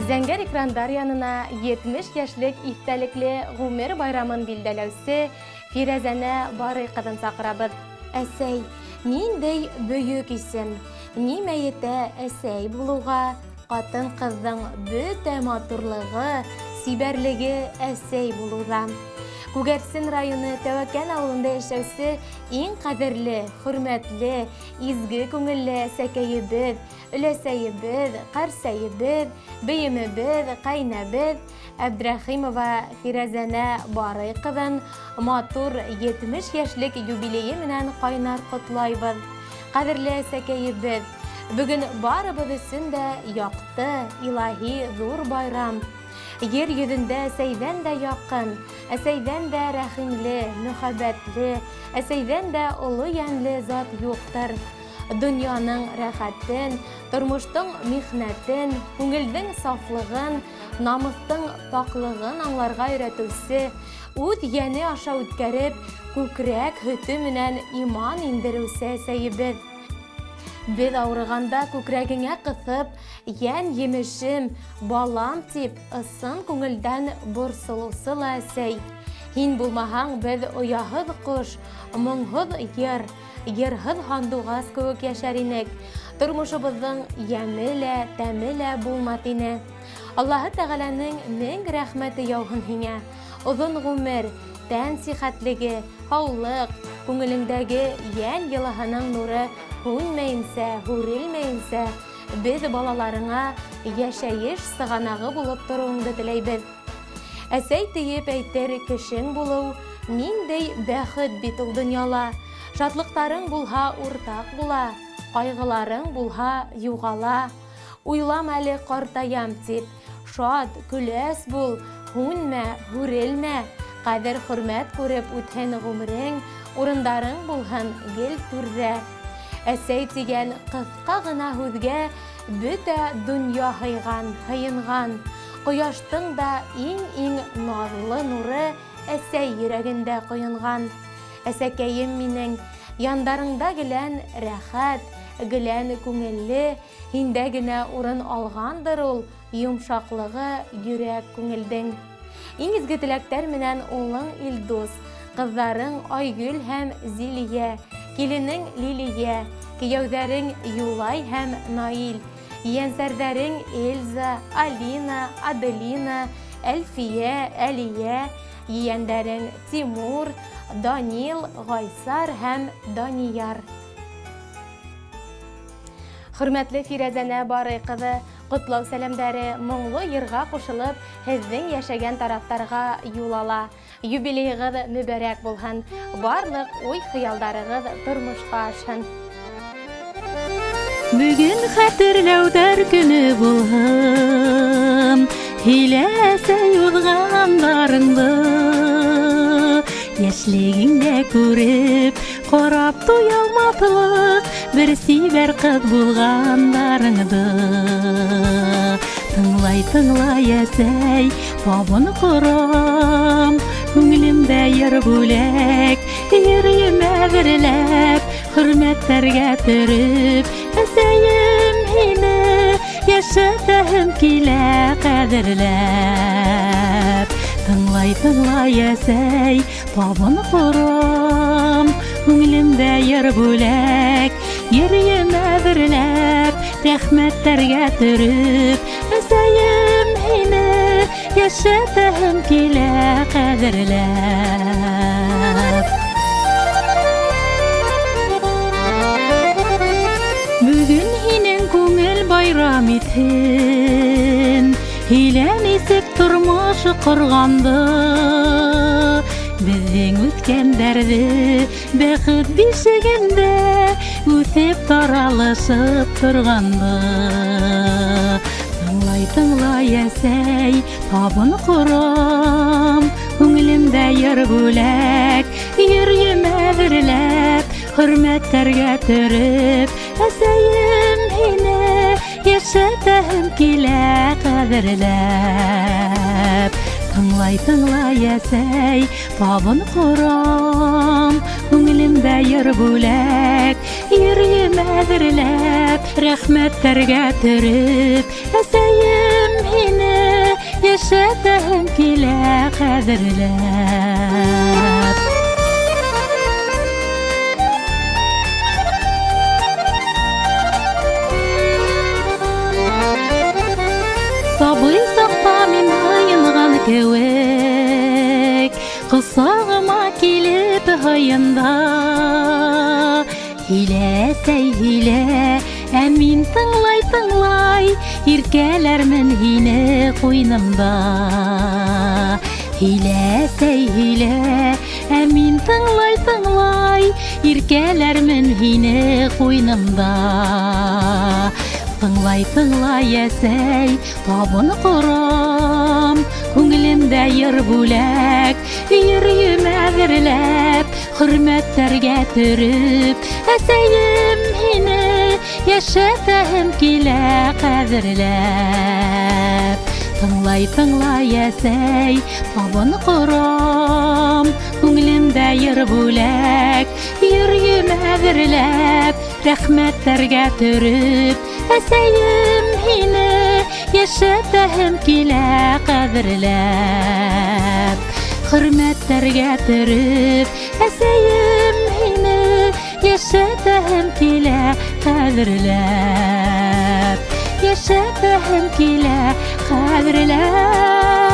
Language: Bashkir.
Зәңгәр экрандар янына 70 яшьлек иҫтәлекле ғүмер байрамын билдәләүсе Фирәзәнә Барый кызын саҡырабыҙ. Әсәй, ниндәй бөйөк исем! Нимә етә әсәй булыуға? Ҡатын-ҡыҙҙың бөтә матурлығы, сибәрлеге әсәй булыуҙа. Күгәрсен районы Тәүәкән авылында яшәүсе иң ҡәҙерле, хөрмәтле, изге күңелле әсәкәйебеҙ, өләсәйебеҙ, ҡәрсәйебеҙ, бейемебеҙ, ҡәйнәбеҙ Әбдрәхимова Фирәзәнә Барый кызын матур 70 яшьлек юбилее менән кайнар котлайбыз. Кадерле әсәкәйебез, бүген барыбыз өчен дә якты, илаһи зур байрам. Ер йөҙөндә әсәйҙән дә яҡын, әсәйҙән дә рәхимле, мөхәббәтле, әсәйҙән дә оло йәнле зат юҡтыр. Донъяның рәхәтен, тормоштоң михнәтен, күңелдең сафлығын, намыҫтың паклығын аңларға өйрәтеүсе, үҙ йәне аша үткәреп, күкрәк һөтө менән иман индереүсе әсәйебеҙ. Беҙ ауырығанда күкрәгеңә ҡыҫып, йән емешем, балам дип, ысын күңелдән борсолоусы ла әсәй. Һин булмаһаң, беҙ ояһыҙ ҡош, моңһоҙ йыр, Йырһыҙ һандуғас кеүек йәшәр инек. Тормошобоҙҙоң йәме лә, тәме лә булмаҫ ине. Аллаһы Тәғәләнең мең рәхмәте яуһын һиңә. Оҙон ғүмер, тән сихәтлеге, һаулыҡ, күңелеңдәге йән йылыһының нуры һүнмәйенсә, һүрелмәйенсә, беҙ балаларыңа йәшәйеш сығанағы булып тороуыңды теләйбеҙ. Әсәй диеп әйтер кешең булыу ниндәй бәхет бит ул дөньяла. Шатлыҡтарың булһа уртаҡ була, кайгыларың булһа юғала. Уйлама әле картаям дип, шат, көләс бул, һүнмә, һүрелмә. Ҡәҙер-хөрмәт күреп үтһен ғүмерең, урындарың булһын гел түрҙә. Әсәй тигән ҡыҫҡа ғына һүҙгә бөтә донъя һыйған, һыйынған. Кояштың да иң-иң назлы нуры әсәй йөрәгендә коенган. Әсәкәем минең, яндарыңда гелән рәхәт, гелән күңелле, һиндә генә урын алгандыр ул йомшаклыгы йөрәк күңелдең. Иң изге теләктәр менән улың Илдус, кызларың Айгөл һәм Зилия, киленең Лилия, кияүҙәрең Юлай һәм Наил, Ейәнсәрҙәрең Эльза, Алина, Аделина, Әлфиә, Әлиә, ейәндәрең Тимур, Данил, Гайсар һәм Данияр. Хөрмәтле Фирәзәнә Барый кызы, котлау сәламдәре моңлы йырга кушылып, һеҙҙең йәшәгән тарафтарға юл ала. Юбилейығыҙ мөбәрәк булһын, барлыҡ уй-хыялдарығыҙ тормошҡа ашһын. Бөгөн хәтерләүҙәр көнө булһын, Һөйлә, әсәй, уҙғандарыңды. Йәшлегеңдә күреп, ҡарап туялмаҫлыҡ Бер сибәр ҡыҙ булғандарыңды. Тыңлай, тыңлай, әсәй, табын ҡорам, Күңелемдә йыр бүләк, йөрөйөм әҙерләп, Хөрмәттәргә төрөп, әсәйем һине Йәшәтәһем килә ҡәҙерләп. Тыңлай, тыңлай, әсәй, табын ҡорам, Күңелемдә йыр бүләк, йөрөйөм әҙерләп, Рәхмәттәргә төрөп, әсәйем һине Йәшәтәһем килә ҡәҙерләп. Бөгөн һинең күңел байрам итһен, Һөйлә нисек тормош ҡорғанды. Беҙҙең үткәндәрҙе бәхет бишегендә үҫеп таралышып торғанды. Тыңлай, тыңлай, әсәй, табын ҡорам, Күңелемдә йыр бүләк, йөрөйөм әҙерләп, Хөрмәттәргә төрөп, әсәйем һине Йәшәтәһем килә ҡәҙерләп. Тыңлай, тыңлай, әсәй, табын ҡорам, Күңелемдә йыр бүләк, йөрөйөм әҙерләп, Рәхмәттәргә төрөп, әсәйем. һине йәшәтәһем килә ҡәҙерләп. Сабый саҡта мин һыйынған кеүек, ҡосағыма килеп һыйында. Һөйлә, әсәй, һөйлә, ә мин тыңлай, тыңлай, иркәләрмен һине ҡуйынымда. Һөйлә, әсәй, һөйлә, ә мин тыңлай, тыңлай, иркәләрмен һине ҡуйынымда. Тыңлай, тыңлай, әсәй, табын ҡорам, күңелемдә йыр бүләк, йөрөйөм әҙерләп, хөрмәттәргә төрөп, әсәйем һине йәшәтәһем килә ҡәҙерләп. Тыңлай, тыңлай, әсәй, табын ҡорам, күңелемдә йыр бүләк, йөрөйөм әҙерләп, рәхмәттәргә төрөп, әсәйем һине йәшәтәһем килә ҡәҙерләп. Хөрмәттәргә төрөп, әсәйем һине йәшәтәһем килә ҡәҙерләп. Йәшәтәһем килә ҡәҙерләп.